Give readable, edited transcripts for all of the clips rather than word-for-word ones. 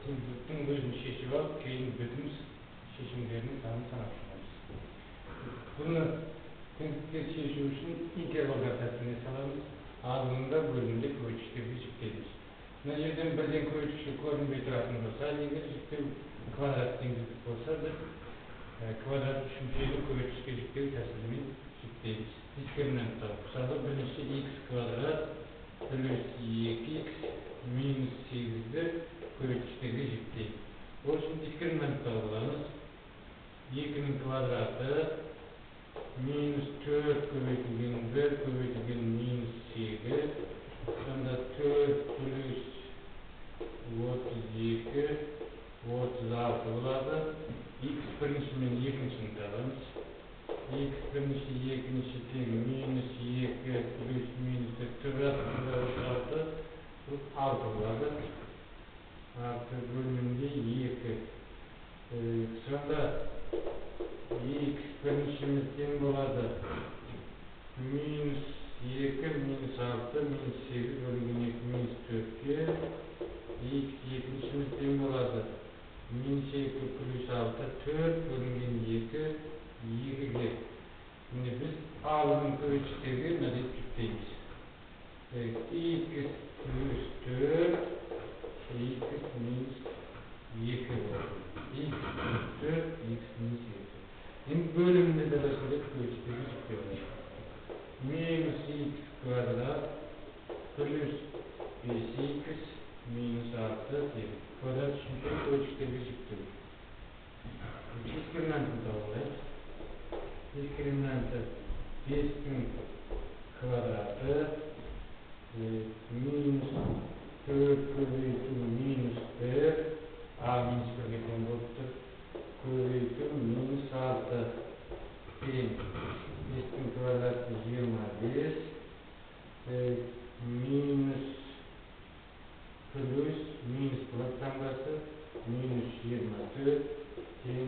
Теңсіздіктің өзін шешіп алып, кейін бітім шешімдерінің санын санап шығамыз. Бұны теңсіздікті шешу үшін интервалдар тәсіліне саламыз. Алымында бөлімінде көбейткіштерге жіктейміз. Мына жерден бірден көбейткіші көрінбей тұратын болса, егер жіктеу квадрат теңсіздік болса, біз квадрат үшіншіні көбейткішке жіктеу тәсілімен жіктейміз. Дискриминант тауып, мысалы, бірінші х квадрат плюс 2х минус 8-ді көбейткіштерге жіктейік. Ол үшін дискриминант тауып аламыз. 2-нің квадраты минус 4 көбейтілген 1 көбейтілген минус 8, сонда 4 плюс 32, 36 болады. Х бірінші мен екіншіні табамыз. Х бірінші екінші тең минус 2 плюс минус 4, түбір астында 36, бұл 6 болады. 6 бөлімінде 2. Сонда х біріншіміз тең болады минус 2 минус 6 минус 8 бөлінген 2 минус 4-ке. Х екіншіміз тең болады минус 2 плюс 6 4 бөлінген 2 2-ге. Міне, біз алымын көбейткіштерге мына деп жіктейміз. Х плюс 4 х минус 2 болады. Х плюс 4 х минус 2. Енді бөлімінде де осындай көбейткіштерге жіктеу болады. Минус х квадрат плюс 5х минус 6 тең квадрат үшінші көбейткіштерге жіктеу. Дискриминантын тауып алайық. Дискриминанты 5-тің квадраты минус 4 көбейту минус 1, а минус 1-ге тең болып тұр, көбейту минус 6 тең 5-тің квадраты 25 минус плюс минус болады таңбасы минус 24 тең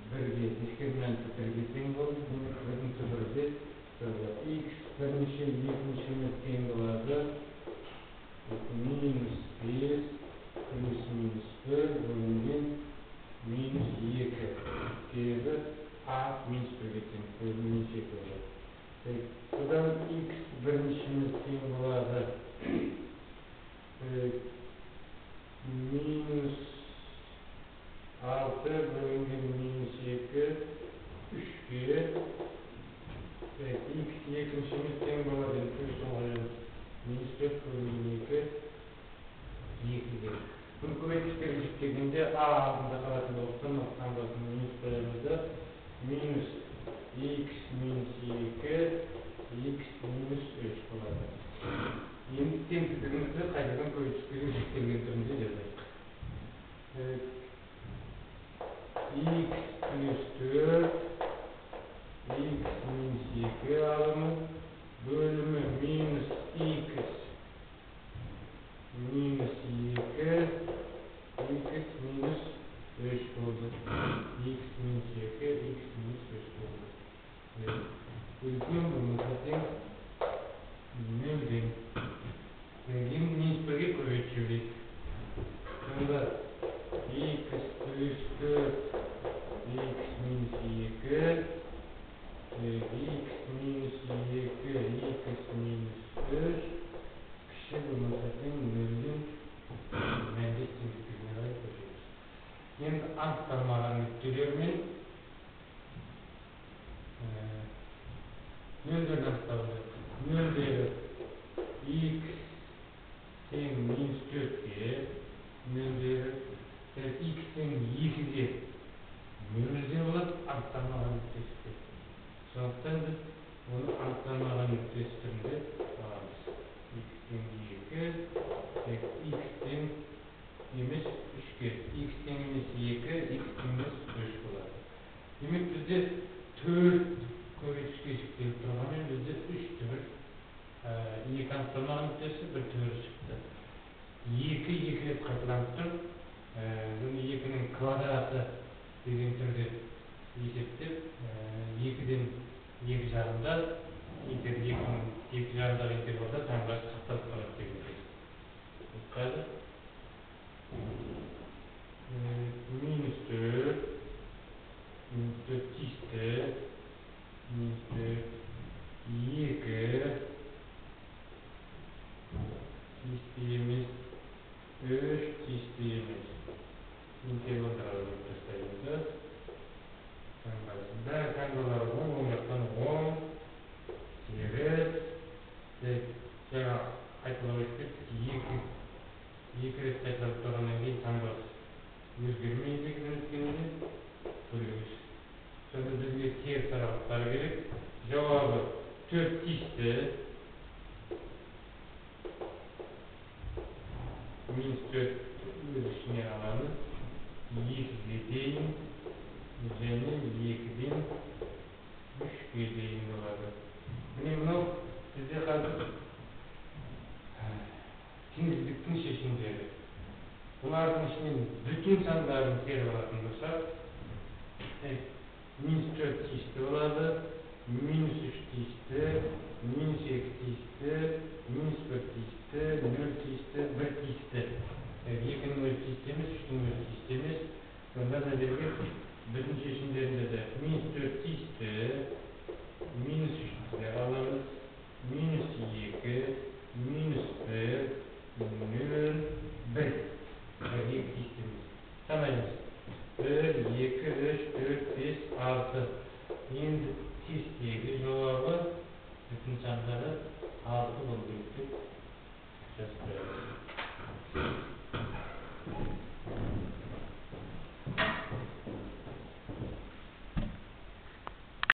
1-ге. Дискриминанты 1-ге тең болды, демек 1-дің түбірі де 1 болады. Х бірінші екіншіміз тең болады минус 5 плюс минус 1 бөлінген минус 2. Себебі а минус 1-ге тең, минус 2 болады. Содан х біріншіміз тең болады минус 6 бөлінген минус 2 3-ге. Х екіншіміз тең болады, енді плюс қоямыз, минус 4 бөлінген 2 2-ге. Бұны көбейткіштерге жіктегенде а алдында қалатын болғандықтан таңбасын минус қоямыз да, минус х минус 2 х минус 3 болады. Енді теңсіздігімізді қайтадан көбейткіштерге жіктелген түрінде жазайық. Х плюс 4 х минус 2 алымы бөлімі минус х минус 2 х минус 3 болды. Х минус 2 х минус 3 болды. Үлкен болмаса тең 0-ден. Енді минус 1-ге көбейтіп жіберейік. Сонда х плюс 4 х минус 2 х минус 2 х минус 3 кіші болмаса тең 0-ден мәндес теңсіздігіне қарай көшеміз. Енді анықталмаған нүктелермен нөлдерін анықтап алайық. Нөлдері х тең минус 4-ке, нөлдері х тең 2-ге нөлде болады анықталмаған нүктесі. Сондықтан біз оны анықталмаған нүктесі түрінде аламыз. Х тең 2, х тең емес 3-ке, х тең емес 2, х тең емес 3 болады. Демек бізде 4 көбейткішке жіктеліп тұрғанмен бізде 3 түбір, 2 анықталмаған нүктесі, 1 түбір шықты. 2 2 рет қайталанып тұр. Бұны 2-нің квадраты деген түрде есептеп, 2-ден 2 жағында, 2-нің 2 жағындағы интервалда таңбасы сақталып қалады деген сөз. Қазір Интервалдарға бөліп тастаймыз. Таңбасы. Бәрі таңбалары оң, оң жақтан оң, теріс. Жаңа қайталап айтып кеттік, екі рет қайталап тұрғаннан кейін таңбасы өзгермейді екіден өткенде, плюс. Сонда бізге теріс аралықтар керек. Жауабы 4 тиісті. Минус 4 өз ішіне аламыз. 2-ге дейін және 2-ден 3-ге дейін болады. Міне мынау бізде қазір теңсіздіктің шешімдері. Бұлардың ішінен бүтін сандарын теріп алатын болсақ, минус 4 тиісті болады, минус 3 тиісті, минус 2 тиісті, минус 1 тиісті, 0 тиісті, 1 тиісті. 2-нің өзі тиісті емес, 3-тің өзі тиісті емес. Сонда мына жерге бүтін шешімдерінде де минус 4 тиісті, минус 3-ті де аламыз, минус 2, минус 1, 0, 1. 2 тиісті емес. Санаймыз. 1, 2, 3, 4, 5, 6. Енді тесттегі жауабы бүтін сандары 6 болу керек деп жазып қоямыз.